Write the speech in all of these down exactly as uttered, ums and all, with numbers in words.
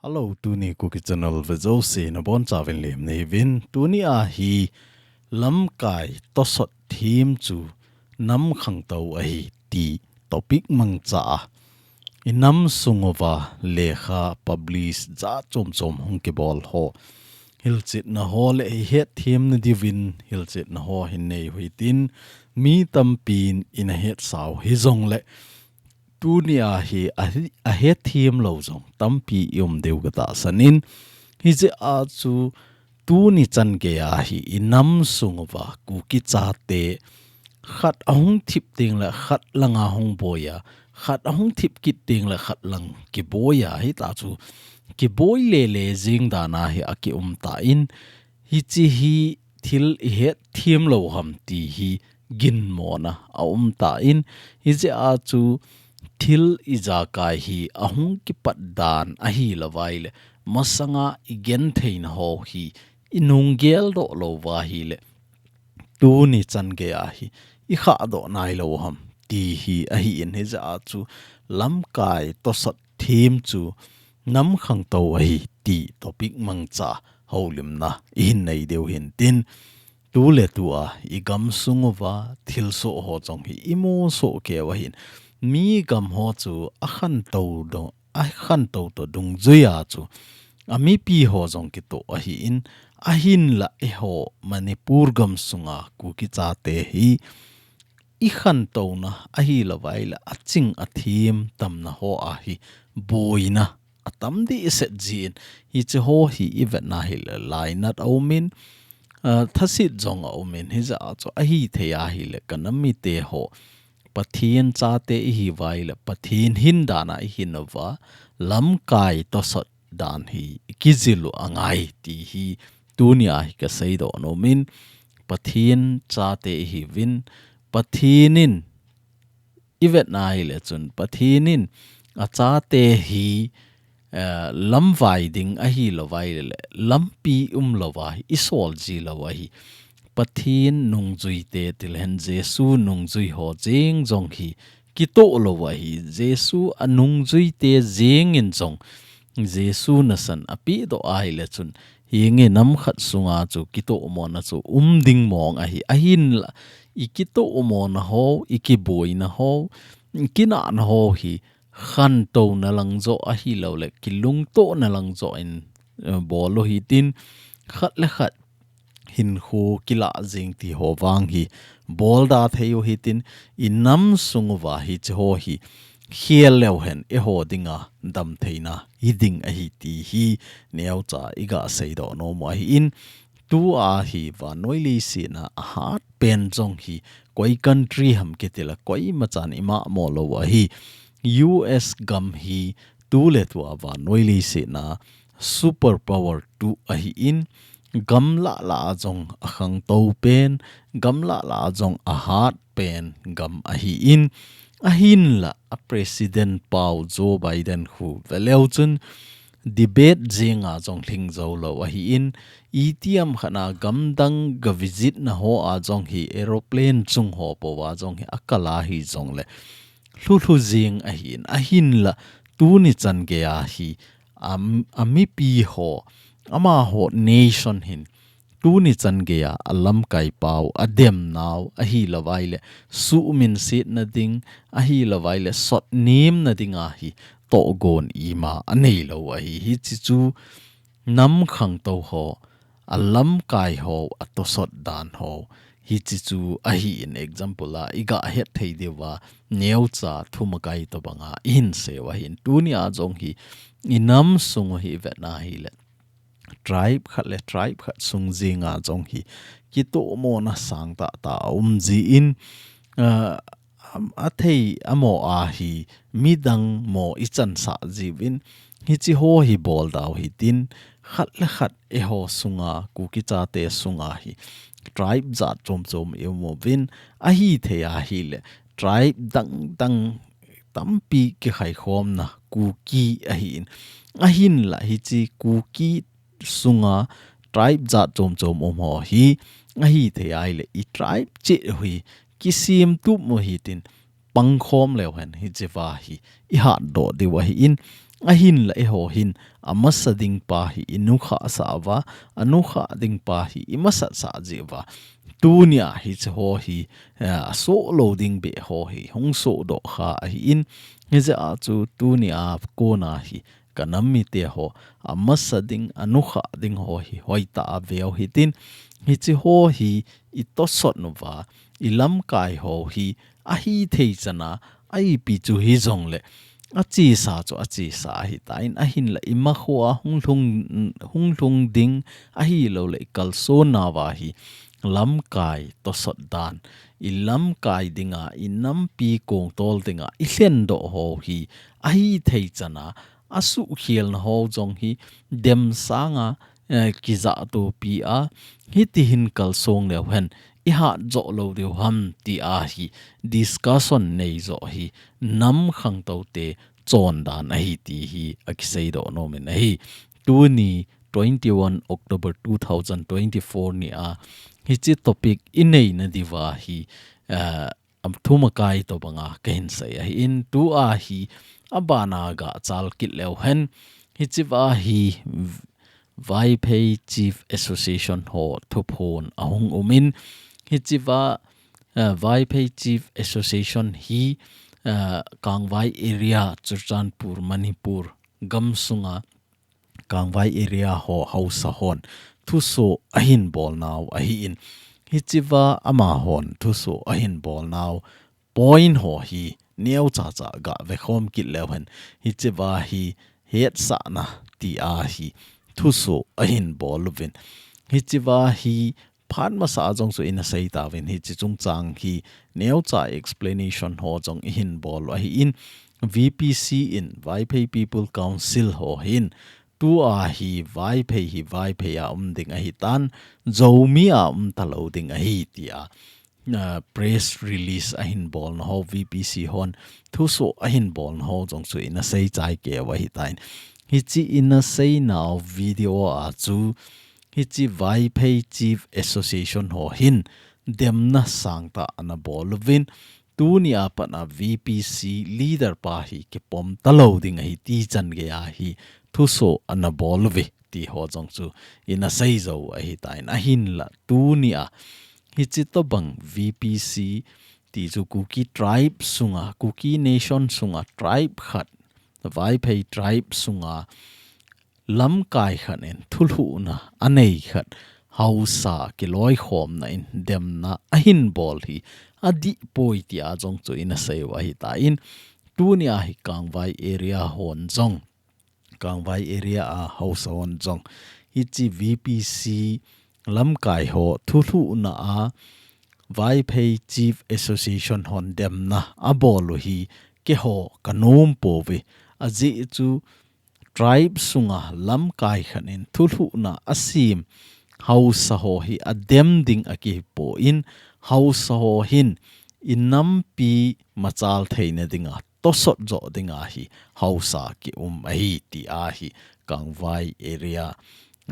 Hello, tuni Kuki Channel vejouse nabonchauvin lemna hiuvin. Tuni a hi lamkai tosot theme chu nam khangtou ahi ti topic mangcha a, i nam sung uva lekha publish jat chom chom hung kibol ho, hilchetna ho le i hetthemna diuvin hilchetna ho hin nei u hitin, mi tampin ina hetsau hijongle, tuni a hi a, a hetthem lou jong tampi i um diu ka tahsan in, hijeh a chu tuni chan gei a hi i nam sung uva Kuki chate khat ahung thip teng le khat langa hung boi a, khat ahung thip kit teng le khat lang kiboi a, hita chu kiboi lele jing dan a hi aki um tan, hiche hi thil i hetthem lou ham ti hi ginmona a um tan, hijeh a chu thil ijakai hi ahung kipat dan ahilouva ahile, masanga i gentheina ho hi i nung geldoh louva ahile, tuni chan gei a hi i khahdoh nailou ham ti hi ahin, hijeh a chu lamkai tosot theme chu nam khangtou ahi ti topic mangcha houlimna i hin nei diu hintin, tuletua i gam sung uva thilsoh ho jong hi i musoh keu ahin, mi gam ho chu a khantou dong, a khantou toh dungjui a chu a mipi ho jong kitoh ahin, ahinla eiho Manipur gam sunga Kuki chate hi i khantouna ahilouva ahile aching athem tamna ho a hi boina atam dehset jin, hiche ho hi i vetna hile lainat a um in, ah, thaset jong a um in, hijeh a chu ahithei ahile ka nam mite ho, Pathen chate ihiuva ahile Pathen hin dan a i hin uva, lamkai tosot dan hi i kijil u angai ti hi tuni a hi ka seidoh nom in, Pathen chate ihiuvin, Pathen in i vetna hile chun Pathen in a chate hi, eh, lamvai ding ahilouva ahile, lampi umlouva hi i sol jilou ahi. Pathen nungjuite tilhen Jesu nungjui ho jeng jong hi kitoh lou ahi. Jesu a nungjuite jeng in jong Jesu nasan a pehdoh ahile chun, hinge nam khat sunga chu kitohmona chu um ding mong ahi. Ahinla, i kitohmona ho, i kiboina ho, i kinahna ho hi khantouna lang joh ahilouleh, kilungtohna lang joh in, eh, bol u hitin, khat le khat hinkho kilah jing ti ho vang hi bolda thei u hitin, i nam sung uva hiche ho hi khel leu hen eiho dinga damtheina hi ding ahi ti hi neocha i ga seidoh nom u ahin, tua hi vannoi leiset a ahat pen jong hi koi country ham kiti le koima chan i mamo lou ahi. U S gam hi tuletua vannoi leiset a super power tu ahin, gamlah lah a jong a khangtou pen, gamlah lah a jong ahat pen gam ahin, ahinla a President pau Joe Biden khu veleu chun debate jeng a jong lhing jou lou ahin, itiham khat a gamdang ga visit na ho a jong hi aeroplane chung ho pou a jong hi a kal a hijongle lhu lhu jeng ahin, ahinla tuni chan gei a hi a, a mipi ho, amaho nation hin tuni chan gei a a lamkai pau, a demnau, ahilouva ahile suhminsetna ding, ahilouva ahile sotnemna ding a hi tohgon ima a neilou ahi. Hiche chu nam khangtou ho, a lamkai ho, a tosot dan ho, hiche chu ahin, example a i ga het thei diuva neocha thumakai tobanga i hin sei u ahin. Tuni a jong hi i nam sung u hi i vetna hile tribe khat le tribe khat sung jeng a jong hi kitohmona sangtah tah a um jin, ah, am, athei amo a hi midang mo i chansah jiuvin, hiche ho hi bolda u hitin, khat le khat eiho sunga, Kuki chate sunga hi tribe jat chom chom i um uvin, ahithei ahile tribe dang dang tampi kikhaikhomna Kuki ahin, ahinla hiche Kuki sunga tribe jat chom chom um ho hi ahithei ahile i tribe cheh u hi kisemtup u hitin, pangkhom leu hen hicheva hi i hatdoh diu ahin, Ahinla eiho hin amasa ding pa hi inukhah sah uva, anukhah ding pa hi imasat sah jeh uva. Tunia hiche ho hi, eh, asoh lou ding beh ho hi hung sohdoh kha ahin, hijeh a chu tunia kona hi ka nam mite ho amasa ding, anukhah ding ho hi hoitah a veu hitin, hiche ho hi itosot uva, ilamkai ho hi ahithei chana, aipi chu hijongle, achesa chu achesa ahitan, ahinla imakhoa hung lhung, hung lhung ding ahilouleh ikalsonna uva hi lamkai tosot dan, ilamkai dinga, inampi kongtol dinga ilhendoh ho hi ahithei chana, asuhkhelna ho jong hi dem sanga, eh, kijahtopi a, hiti hin kalsong leu hen ihat joh lou diu ham tia hi discussion nei joh hi nam khangtou te chondan ahi ti hi akiseidoh nomin ahi. Tuni twenty-one October two thousand twenty-four nia hiche topic ineina diuva hi, eh, am thumakai tobanga kahin sei ahin, tua hi abana gachal kit leu hen, hichea hi Vaiphei Chief Association ho thuphon ahung umin, hichea, eh, Vaiphei Chief Association hi, eh, Kangvai area, Churachandpur, Manipur gamsunga Kangvai area ho haosa hon thusoh ahin bolnau ahin, hichea amahon thusoh ahin bolnau point ho hi neocha cha gavekhom kit leu hen, hichea hi hetsahna tia hi thusoh ahin bol uvin, hichea hi phat masa a jong chu ina sei tauvin, hiche chungchang hi neocha explanation ho jong ihin bol u ahin, V P C in, Vaiphei People Council ho hin, tua hi Vaiphei hi Vaiphei a um ding ahitan, Zomi a um talou ding ahi tia, ah, press release ahin bolna ho, V P C hon thusoh ahin bolna ho jong chu ina seichai keu ahitan. Hiche ina seinau video a chu, hiche Vaiphei Chief Association ho hin demna sangtah ana bol uvin, tunia pat a V P C leader pa hi kipom talou ding ahi ti chan geiya hi thusoh ana bol uve ti ho jong chu ina sei jou ahitan, ahinla tunia hiche tobang V P C ti chu Kuki tribe sunga, Kuki Nation sunga tribe khat, Vaiphei tribe sunga lamkai khat in thulhuhna anei khat, haosa kiloikhomna in demna ahin bol hi adih poi tia jong chu ina sei u ahitan, tunia hi Kangvai area hon jong, Kangvai area a haosa hon jong, hiche V P C lamkai ho thulhuhna a Vaiphei Chief Association hon demna abol u hi keiho kanom pouve. Ajeh chu tribe sunga lamkai khat in thulhuhna asem haosa ho hi adem ding akipon, haosa ho hin inampi machal theina dinga, tosot joh dinga hi haosa kium ahi tia hi Kangvai area,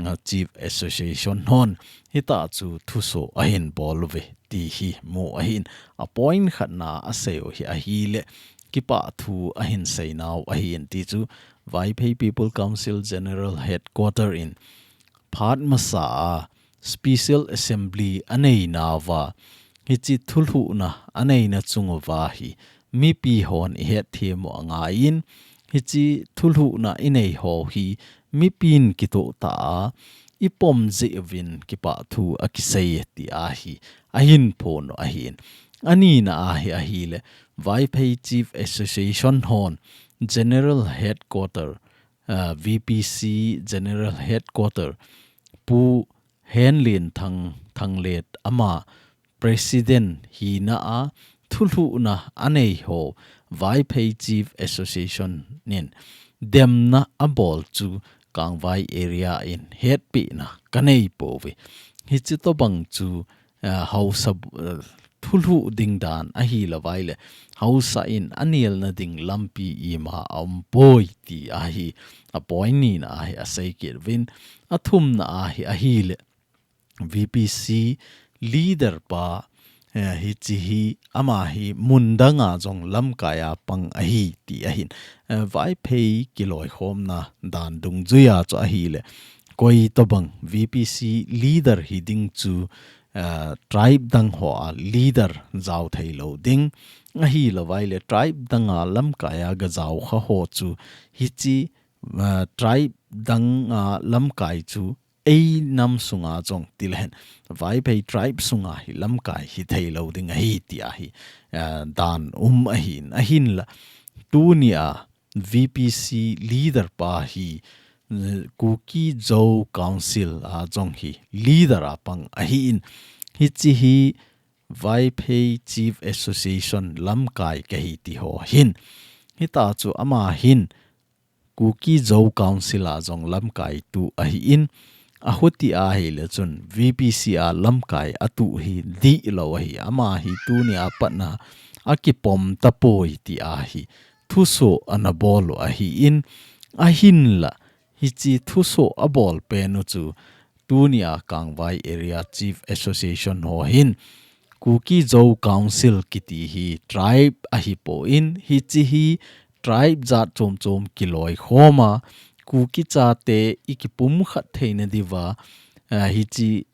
ah, Chief Association hon hitia chu thusoh ahin bol uve ti hi mu ahin, a point khatna asei u hi ahile, kipah thu ahin seinau ahin, ti chu Vaiphei People Council General Headquarter in phat masa a Special Assembly aneinauva, hiche thulhuhna aneina chunguva hi mipi hon ihet them u angaiyin, hiche thulhuhna inei ho hi mipin kitoh tah a ipom jeh uvin kipah thu akisei tia hi ahin phon u ahin. Anina a hi ahile, Vaiphei Chief Association hon General Headquarter, ah, V P C General Headquarter, Pu Henlin Thang, Thanglet ama President hina a thulhuhna anei ho Vaiphei Chief Association in demna abol chu Kangvai area in hetpina kanei pouve. Hiche tobang chu, ah, haosa, ah, thulhuh ding dan ahilouva ahile, haosa in anelna ding lampi ima aum poi ti ahi, a point nina a hi asei kit uvin, a thumna a hi ahile, V P C leader pa, eh, hichi hi ama hi mun danga jong lamkai a pang ahi ti ahin. Eh, Vaiphei kiloikhomna dan dungjuia chu ahile, koi tobang V P C leader hiding chu, eh, tribe dang hoa leader jao theilou ding. Ahilouvaile tribe danga lamkai a gajao kha ho chu hichi, eh, tribe danga lamkai chu ei nam sunga jong tilehen Vaiphei tribe sunga hi lamkai hitheilou ding ahi ti ahi, eh, dan um ahin, ahinla tunia V P C leader pa hi, eh, Kuki Zo Council a jong hi leader a pang ahin, hichi hi Vaiphei Chief Association lamkai kahi ti ho hin. Hita chu ama hin Kuki Zo Council a jong lamkai tu ahin, ahuti ahile chun V P C a lamkai atu hi dihlou ahi, ama hi tunia patna akipom tapoi ti ahi thuso anabol u ahin, ahinla hichi thuso abol penu chu tunia Kangvai Area Chief Association ho hin Kuki Zo Council kiti hi tribe ahipon, hichi hi tribe jat chom chom kiloikhoma Kuki chate ikipumkhat theina diuva, ah, hichi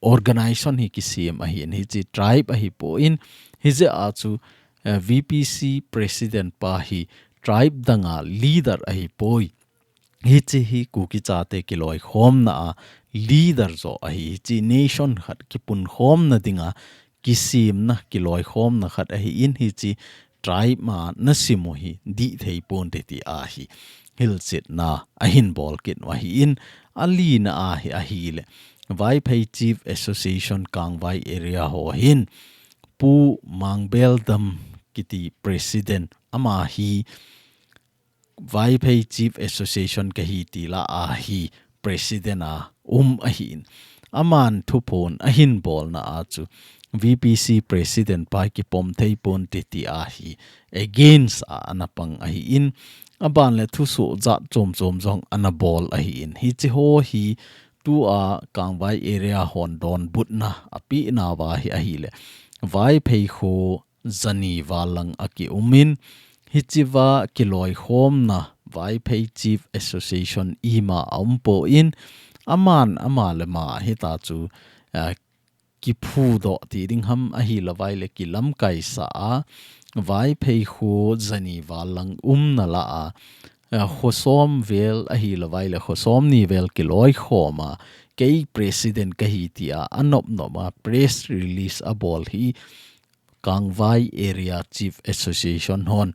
organization hi kisem ahin, hichi tribe ahipon, hijeh a chu, eh, V P C president pa hi tribe danga leader ahipoi. Hichi hi Kuki chate kiloikhomna a leader jo ahi, hichi nation khat kipunkhomna dinga kisemna kiloikhomna khat ahin, hichi tribe ma nasim u hi dihthei ponte ti ahi hilchetna ahin bol kit u ahin, alina ahi, ahile Vaiphei Chief Association Kangvai Area ho hin Pu Mangbeldam kiti president, ama hi Vaiphei Chief Association kahi ti lah a hi president a um ahin, aman thuphon ahin bolna a chu V P C president pa kipom thei ponte ti ahi against a anapang ahin, aban le thuso jat chom chom jong anabol ahin, hichi ho hi tua Kangvai area hon donbutna apenauva hi ahile Vaiphei kho jani val lang akiumin, hichiva kiloikhomna Vaiphei Chief Association ima aumpon, aman ama le ama hita chu, ah, kiphudoh ti ding ham ahilouvaile kilamkaisa a Vaiphei kho jani val lang umna lah a, ah, kho som vel ahilouvaile kho somni vel kiloikhoma kei president kahi tia anop nop a press release abol hi Kangvai Area Chief Association hon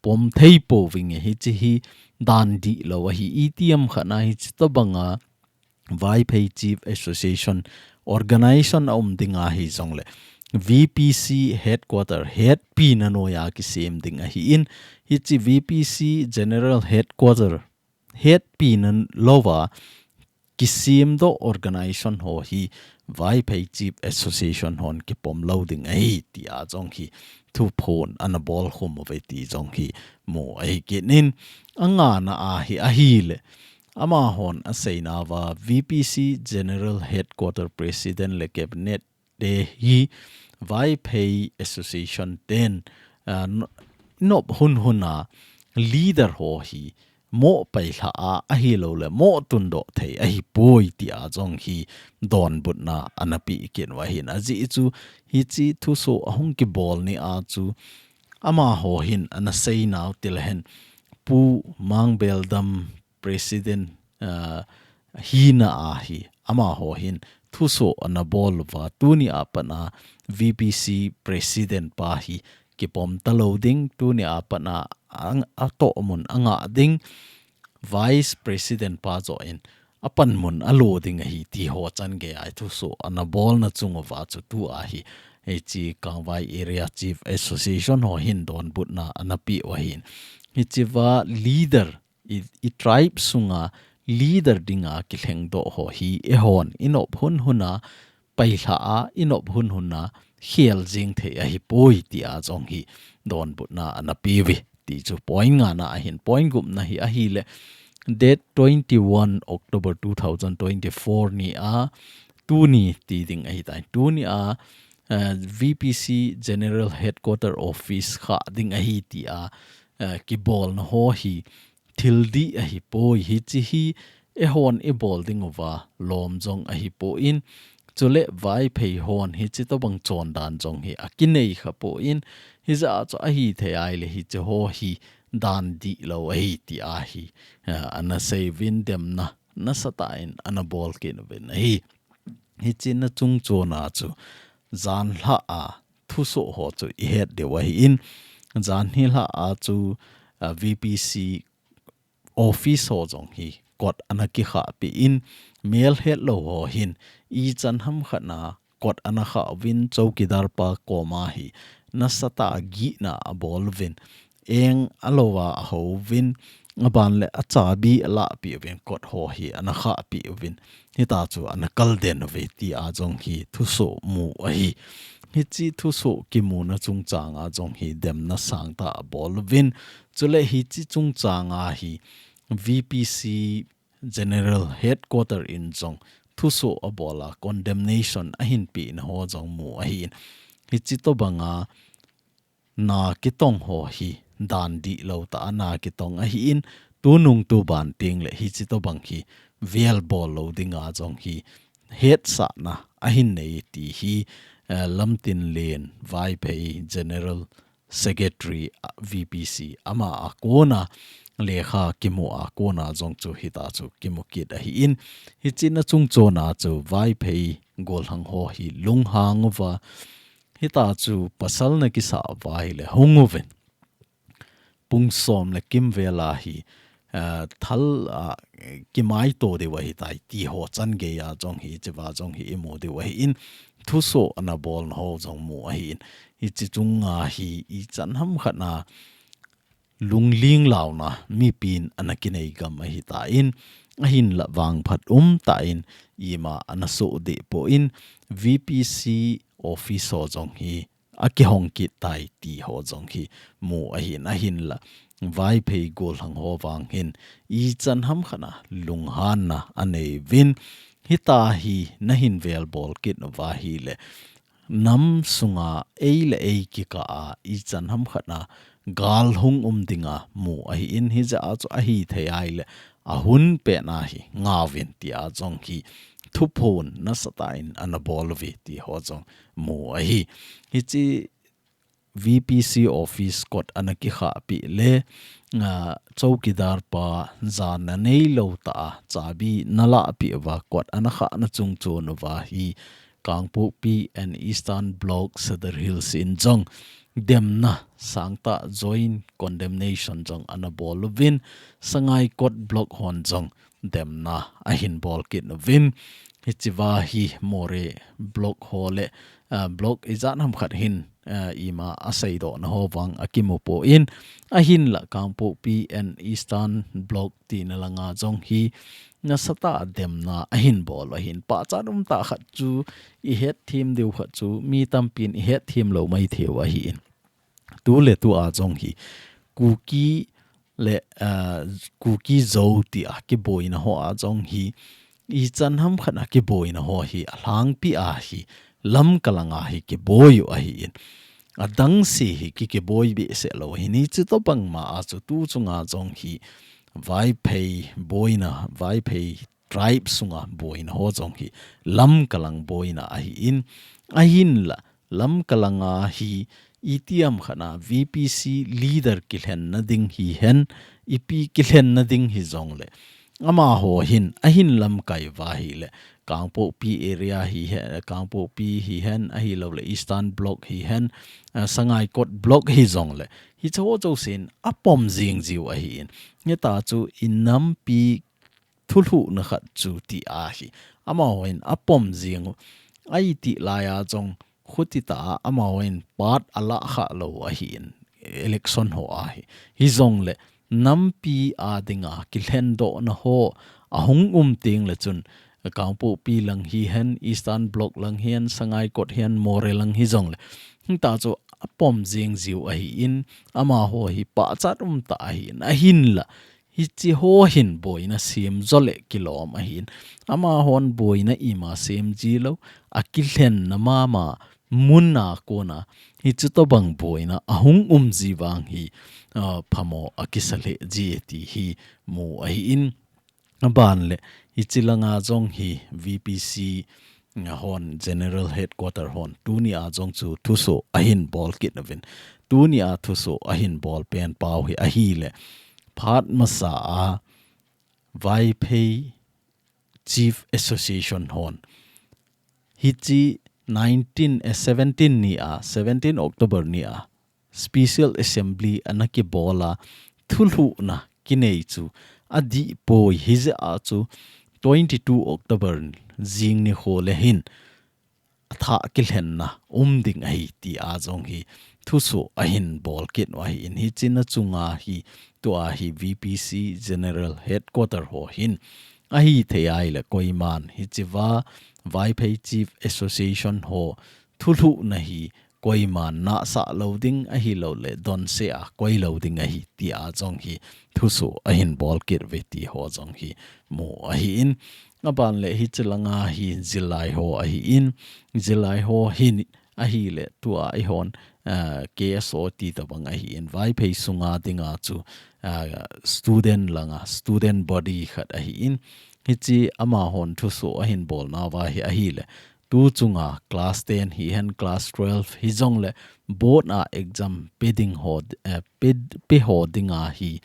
pom thei pouvinge, hichi hi dan dihlou ahi, itiham khat na hichi tobanga Vaiphei Chief Association organization aum dinga hijongle V P C headquarter hetpina noiya kisem ding ahin, hichi V P C general headquarter hetpina louva kisemdoh organization ho hi Vaiphei Chief Association hon kipom lou ding ahi tia jong hi thuphon anabol khum uve ti jong hi mu ahi kit in, angana ahi, ahile amahon aseinauva V P C General Headquarter President le Cabinet te hi Vaiphei Association ten, ah, no-, nop hunhuna leader ho hi mo pailha a ahiloule mo tundoh thei ahipoi tia jong hi donbutna anapeh kit u ahin, ajeh chu hichi thuso ahung kibol nia chu amaho hin anaseinau tilehen Pu Mangbeldam President, ah, hina ahi, amaho hin thuso anabol uva, tunia patna V P C President pa hi kipom talou ding, tunia patna ang-, atohmun angah ding, Vice President pa joh in apanmun alo ding ahi, ti ho changeiya thuso anabolna chung uva chu tua hi, hichi Kangvai Area Chief Association ho hin donbutna anapeh u ahin. Hichiva leader i, i tribe sunga leader dinga kilhengdoh ho hi eihon inop hunhuna pailha a, inop hunhuna khel jing thei ahipoi tia jong hi donbutna anapeh uve. Ti chu point ngana ahin, point gupna hi ahile date twenty-one October two thousand twenty-four nia, tuni ti ding ahitai. Tunia eh, V P C General Headquarter Office kha ding ahi tia, eh, kibolna ho hi thil dih ahi poi, hichi hi eihon ibol ding uva lom jong ahi poi, chule Vaiphei hon hichi tobang chondan jong hi akinei kha poi, hijeh a chu ahi thei ahile hichi ho hi dan dih lou ahi tia hi, eh, ana sei uvin demna nasatah in ana bol kit uvin ahi. Hichi na chungchon a chu janhi a thusoh ho chu ihet diu ahin, janhi a chu, a, V P C office ho jong hi kot ana kikhahpi in, mel hetlou ho hin ichan hamkhat na kot ana khah uvin, chowkidar pa koma hi nasatah a gihna abol uvin, eng alou a ahou uvin, aban le achabi alahpi uvin, kot ho hi ana khahpi uvin, hita chu ana kalden uve tia jong hi thusoh mu ahi. Hichi thusoh kimuna chungchang a jong hi demna sangtah abol uvin, chule hichi chungchang a hi V P C General Headquarter in jong thusoh abol a condemnation ahin pehna ho jong mu ahin. Hichi tobang a na kitong ho hi dan dihlou tah a na kitong ahin, tunung tuban teng le hichi tobang hi vel bol lou ding a jong hi hetsahna ahin nei ti hi, eh, Lamtinlen Vaiphei General Secretary, a, V P C ama a kona lekha kimu a kona jong chu hita chu kimu kit ahin, hichi na chungchon a chu Vaiphei gollhang ho hi lunghang uva, hita chu pasal na kisa uva ahile hung uvin, pung som le kimvel a hi, eh, thal, ah, kimaito diu ahitai ti ho chan gei a jong hi, hichi va jong hi imu diu ahin, thusoh ana bolna ho jong mu ahin, hichi chunga hi ichan hamkhat na lungling launa mipin ana kinei gam ahitan, ahinla vangphat umtah in ima ana soh deh poi, V P C office ho jong hi akihong kit tai ti ho jong hi mu ahin, ahinla Vaiphei gollhang ho vang hin ichan hamkhat na lunghanna anei uvin, hita hi nahin vel bol kit uva ahile nam sunga ei le ei kikah a ichan hamkhat na gal hung um dinga mu ahin, hijeh a chu ahi thei ahile ahun pet na hi ngauvin tia jong hi thuphon nasatah in ana bol uve ti ho jong mu ahi. Hichi V P C office kot ana kikhahpi le, ah, chowkidar pa jana neilou tah a chabi na lahpi uva kot ana khahna chungchon uva hi Kangpokpi and Eastern Block Sadar Hills in jong demna sangtah joint condemnation jong ana bol uvin, Sangaikot Block hon jong demna ahin bol kit uvin, hichi va hi Moreh Block ho le, ah, block ijat hamkhat hin, ah, ima aseidohna ho vang akimu poi, ahinla Kangpokpi and Eastern Block tina langa jong hi nasatah a demna ahin bol ahin, pachat umtah khat chu ihet them diu khat chu mi tampin ihet them lou maithei u ahin. Tu le tu a jong hi Kuki le, ah, Kuki Zo tia kiboina ho a jong hi ichan hamkhat na kiboina ho hi alhangpi a hi Lamka langa hi kiboi u ahin, adang se hi ki, kiboi behseh lou ahin, hichi tobang ma a chu tu chunga jong hi Vaiphei boina, Vaiphei tribe sunga boina ho jong hi Lamka lang boina ahin, ahinla Lamka langa hi itiham khat na V P C leader kilhenna ding hihen, ipi kilhenna ding hijongle, amaho hin ahin lamkai uva ahile Kangpokpi area hihen, Kangpokpi hihen, ahilouleh Eastern Block hihen, ah, Sangaikot Block hijongle, hiche ho jousen apom jing jiu ahin. Hita chu inampi thulhuhna khat chu ti ahi. Amahon apom jing u. Aiti laiya jong khuti tah a amahon part ala kha lou ahin, election ho ahi. Hijongle nampi a dinga kilhendohna ho ahung um teng le chun Kangpokpi lang hihen, Eastern Block lang hihen, Sangaikot hihen, Moreh lang hijongle, hita chu apom jing jiu ahin, amaho hi pachat umtah ahin, ahinla hiche ho hin boina sem jo le kilom ahin. Amahon boina ima sem ji lou, akilhenna mama mun a kona hichu tobang boina ahung um ji vang hi, ah, phamo akisa lheh ji ti hi mu ahi in. Aban le, hichi langa jong hi V P C hon, General Headquarter hon, tuni a jong chu thuso ahin bol kit uvin. Tuni a thuso ahin bol pen pau hi ahile, phat masa a Vaiphei Chief Association hon, hichi nineteen, eh, seventeen ni a, seventeen October ni a, Special Assembly ana kibol a, thulhuhna kinei chu adih poi, hijeh a chu twenty-two October jing nikho le hin athah kilhenna um ding ahi ti a jong hi thuso ahin bol kit u ahi in, hichi na chunga hi tua hi V P C General Headquarter ho hin ahithei ahile koiman hichiva Vaiphei Chief Association ho thulhuhna hi koiman nahsah lou ding ahilou le donse a koi lou ding ahi ti a jong hi thuso ahin bol kit uve ti ho jong hi mu ahi in. Aban le hichi langa hi zillai ho ahi in, zillai ho hin ahile tua ihon, ah, K S O ti tobang ahi in, Vaiphei sunga dinga chu, ah, student langa, student body khat ahi in, hichi amahon thuso ahin bol nauva hi ahile, tu chunga class ten hihen class twelve hijongle board a exam pe ding ho, eh, pe, pe ho dinga hi,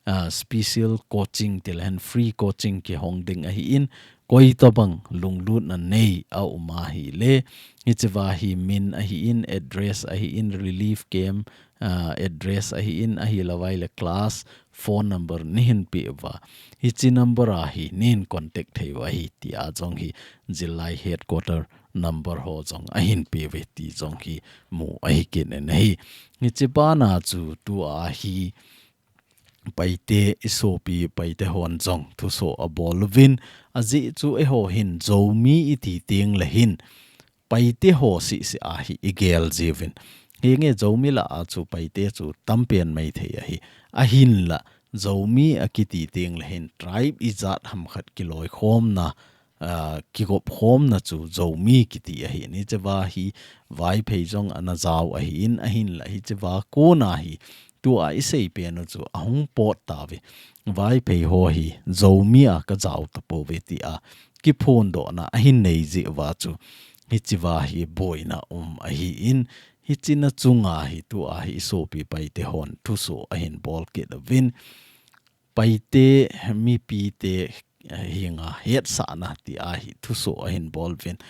ah, special coaching ti le hen free coaching kihong ding ahi in, koi tobang lunglutna nei a um ahile, hichiva hi min ahi in, address ahi in, relief camp, ah, address ahi in, ahilou ahile class phone number neihin pe uva, hichi number a hi neihin contact thei u ahi ti a jong hi zillai headquarter number ho jong ahin pe uve ti jong hi mu ahi kit in ahi. Hichi bana chu tua hi Paite, isopi Paite hon jong thuso abol uvin, ajeh chu eiho hin Zomi iti teng le hin Paite ho sisi a hi igel jiuvin. Hinge Zomi lah a chu Paite chu tampen maithei ahi. Ahinla Zomi akiti teng le hin tribe ijat ham khat kiloikhomna, ah, kigopkhomna chu Zomi kiti ahi in, hichiva hi Vaiphei jong ana jao ahi in, ahinla hichiva kona hi tua isei pen u chu ahung pot tauve. Vaiphei ho hi Zomi a kajao tapouve ti a kiphondohna ahin nei jeh uva chu hichiva hi boina um ahi in, hichi na chunga hi tua hi isopi Paite hon thuso ahin bol kit uvin. Paite mipite hinga hetsahna ti a hi thuso ahin bol uvin.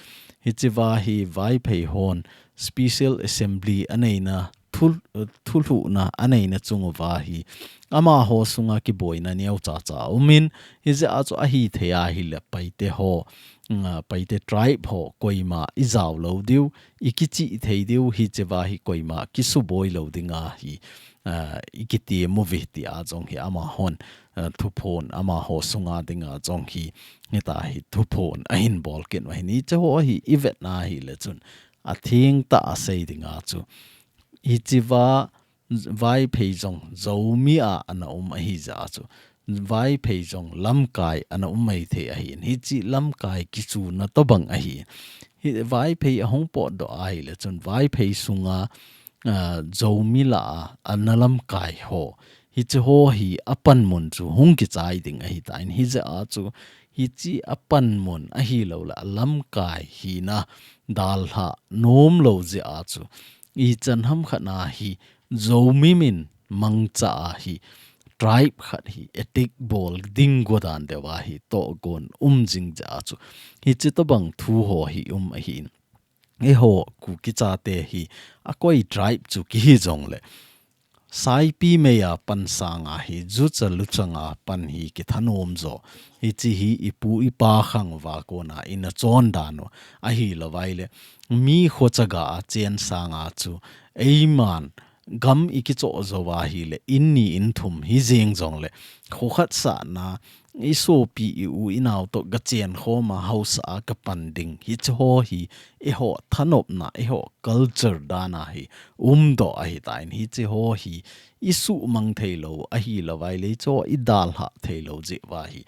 Hichiva hi Vaiphei hon Special Assembly aneina thul-, thulhuhna aneina chung uva hi amaho sunga kiboina neocha cha umin, hijeh a chu ahithei ahile Paite ho, mm, Paite tribe ho koima ijao lou diu, ikichih thei diu, hichiva hi koima kisuboi lou dinga hi, ah, ikitem uve ti a jong hi amahon, ah, thuphon, amaho sunga dinga jong hi, hitia hi thuphon ahin bol kit u ahi in, hichi ho hi ivetna ahile chun athengtah a sei dinga chu, hichiva Vaiphei jong Zomi a ana um ahi jeh a chu, Vaiphei jong lamkai ana um maithei ahi in, hichi lamkai kichuna tobang ahi. Hi Vaiphei ahung potdoh ahile chun Vaiphei sunga, ah, Zomi lah a ana lamkai ho, hichi ho hi apanmun chu hung kichai ding ahitan, hijeh a chu hichi apanmun ahilou le alamkai hina dalha nomlou jeh a chu ichan ham khat na hi Zomi min mangcha a hi tribe khat hi attack bol ding godan deuva hi tohgon um jing jeh a chu hichi tobang thu ho hi um ahi in. Eiho Kuki chate hi akoi tribe chu kihi jongle Saipimei a pan sanga hi, jucha luchanga pan hi kithanom jo. Hichi hi ipu ipa khang uva kona ina chon dan u. Ahilou vaile, mi khochaga a chen sanga chu, eiman gam ikichoh jou ahile, in ni in thum hi jeng jongle, khokhat sahna, isopi i u inao toh gachen khoma haosa a kapan ding. Hichi ho hi, eiho thanopna, eiho culture dan a hi, umdoh ahitan. Hichi ho hi, isuhmang theilou, ahilou vaile, hichi ho idalhah theilou jeh uva hi.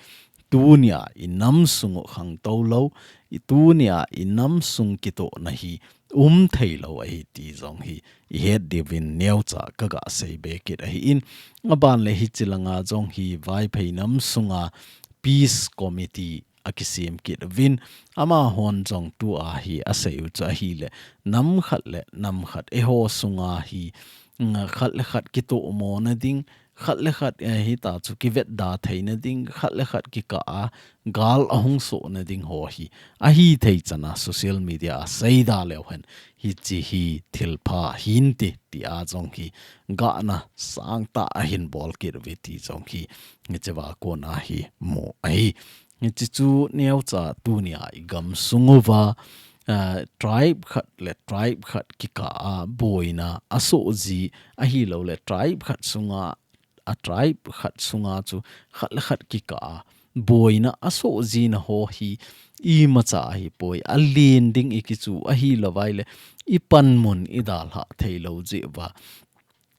Tunia inam sung u khangtou lou, i tunia inam sung kitohna hi, um thei lou ahi ti jong hi i het diuvin neocha ka ga sei be kit ahi in. A ban le hichi langa jong hi Vaiphei nam sunga Peace Committee a kisem kit uvin, amahon jong tua hi a sei u chu ahi le, nam khat le nam khat eiho sunga hi, mm, khat le khat kitomo na ding, khat le khat, eh, hita chu kivetda theina ding, khat le khat kikah a gal ahung sohna ding ho hi ahi thei chana social media a seida leu hen, hichi hi thilpha hinte tia jong hi gahna sangtah ahin bol kit uve ti jong hi hichea kona hi mu ahi. Hichi chu neocha tunia i gamsung uva, ah, tribe khat le tribe khat kikah a boina a soh ji ahilou le tribe khat sunga, a tribe khat sunga chu khat le khat kikah a boina a soh jina ho hi imacha ahipoi, a len ding i kichu ahilou vai le i panmun i dalhah thei lou jeh uva,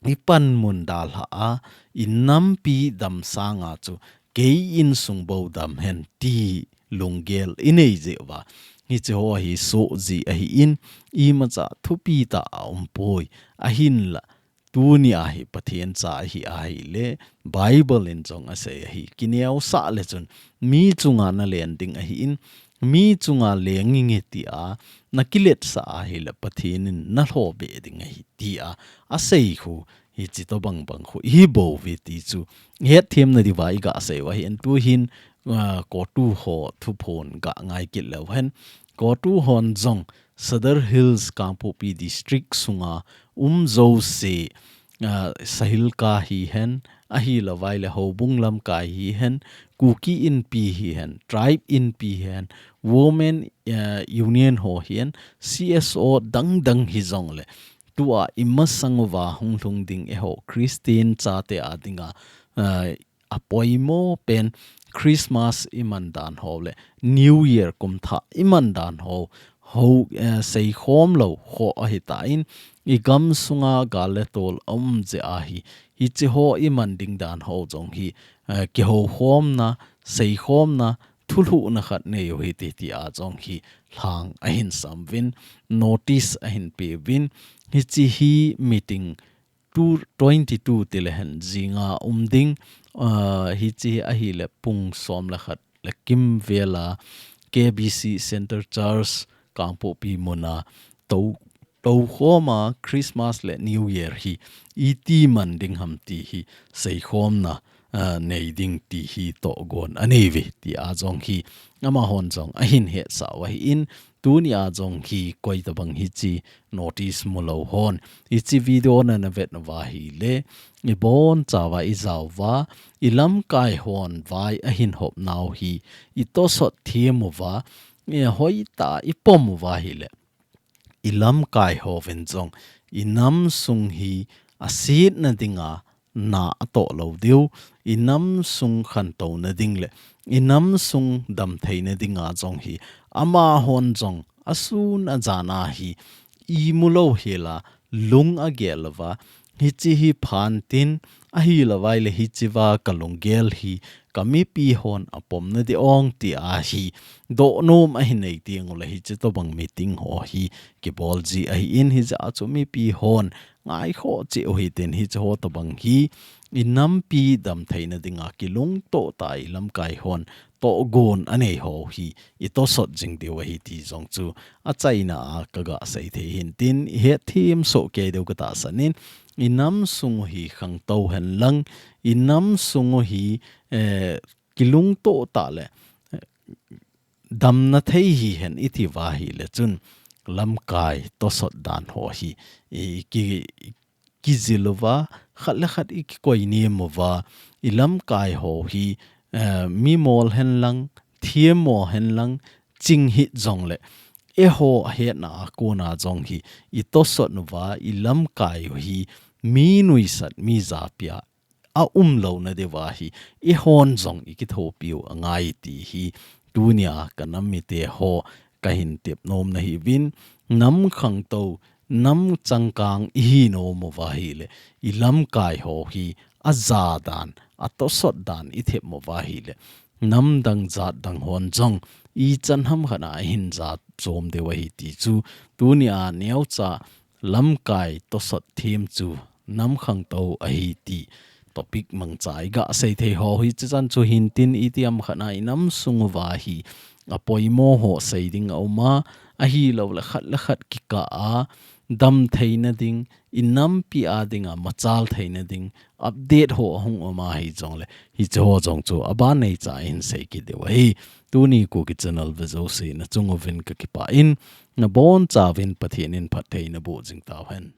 i panmun dalhah a i nampi dam sanga chu kei insung bou dam hen ti lunggel i nei jeh uva, hichi ho hi soh ji ahi in, imacha thupi tah a um poi, ahinla tunia hi Pathen cha ahi ahile, Bible in jong a sei ahi, kineosah le chun mi chunga na len ding ahi in, mi chunga leng inge tia na kiletsah ahile Pathen in na lhobe ding ahi tia a sei khu, hichi tobang bang khu i hi bou uve ti chu hetthem na diuva i ga sei u ahi in. Tu hin, ah, CoTU ho thuphon ga ngai kit leu hen, CoTU hon jong Sadar Hills Kangpokpi District sunga um jouse, ah, Sahilka hihen, ahilou vai le Houbung lamkai hihen, Kuki Inpi hihen, Tribe Inpi hihen, Women, ah, Union ho hihen, C S O dang dang hijong le, tua i masang uva hung lhung ding eiho Christian chate a dinga, ah, a poimo pen Christmas i man dan ho le New Year kum thah i man dan ho, ho, eh, seikhom lou ho ahi tan, i gamsunga gal le tol a um jeh ahi, hichi ho i man ding dan ho jong hi, eh, kihoukhomna, seikhomna, thulhuhna khat nei u hite tia jong hi lhang ahin sam uvin, notice ahin pe uvin, hichi hi meeting two, twenty-two ti le hen jinga um ding, ah, hichi ahile pung som le khat le kim vela K B C Center Church Kangpokpi muna tou, toukhoma Christmas le New Year hi iti man ding ham ti hi seikhomna, ah, nei ding ti hi tohgon a nei uve tia jong hi amahon jong ahin hetsah u ahi in, tunia jong hi koi tabang hichi notice mu lou hon, hichi video na na vet uva ahile, i bonchauva i jao uva, i lamkai hon vai ahin hop nau hi, i tosot them uva, i hoitah i pom uva ahile, i lamkai hovin jong i nam sung hi a sietna dinga na a toh lou diu, i nam sung khantouna ding le i nam sung damtheina dinga jong hi amahon jong asun ajan a hi imu lou hela lung agel uva, hichi hi phan tin, ahilou vai le hichi uva ka lunggel hi ka mipi hon a pomna ding ong tia hi dohnom ahin nei teng ule hichi tobang meeting ho hi kibol ji ahi in, hijeh a chu mipi hon ngaikhoh cheh u hitin, hichi ho tobang hi i nampi damtheina dinga kilungtoh tah a i lamkai hon tohgon a nei ho hi i tosot jing diu ahi ti jong chu achaina a ka ga sei thei hin tin, i hetthem soh kei diu ka tahsan in, i nam sung u hi khangtou hen lang, i nam sung u hi, eh, kilungtoh tah le, eh, damna thei hihen i ti uva ahile chun lamkai tosot dan ho hi i ki, kijil uva, khat le khat i kikoi nem uva, i lamkai ho hi, eh, mimol hen lang, themmo hen lang, ching hih jong le, eiho hetna a kona jong hi i tosot uva, i lamkai u hi mi nuisat, mi japia a um louna diuva hi eihon jong i kithopi u angai ti hi tunia ka nam mite ho ka hin tep nom na hi uvin, nam khangtou, nam changkang i hi nom uva ahile, i lamkai ho hi a ja dan, a tosot dan i them uva ahile, nam dang jat dang hon jong ichan ham khat a ahin ja chom diu ahi ti chu, tuni a neocha lamkai tosot them chu nam khangtou ahi ti topic mangcha iga sei thei ho hi, chuchan chu hintin itiham khat a inam sung uva hi apoimo ho sei ding aum a, ahilou le khat le khat kikah a dam theina ding, inampi a dinga machal theina ding update ho ahung um ahi jongle, hiche ho jong chu aban neicha a hin sei kit diu ahi. Tuni Kuki Channel ve jouse nachung uvin kakipah in, nabonchauvin Pathen in phatthei naboh jing tauhen.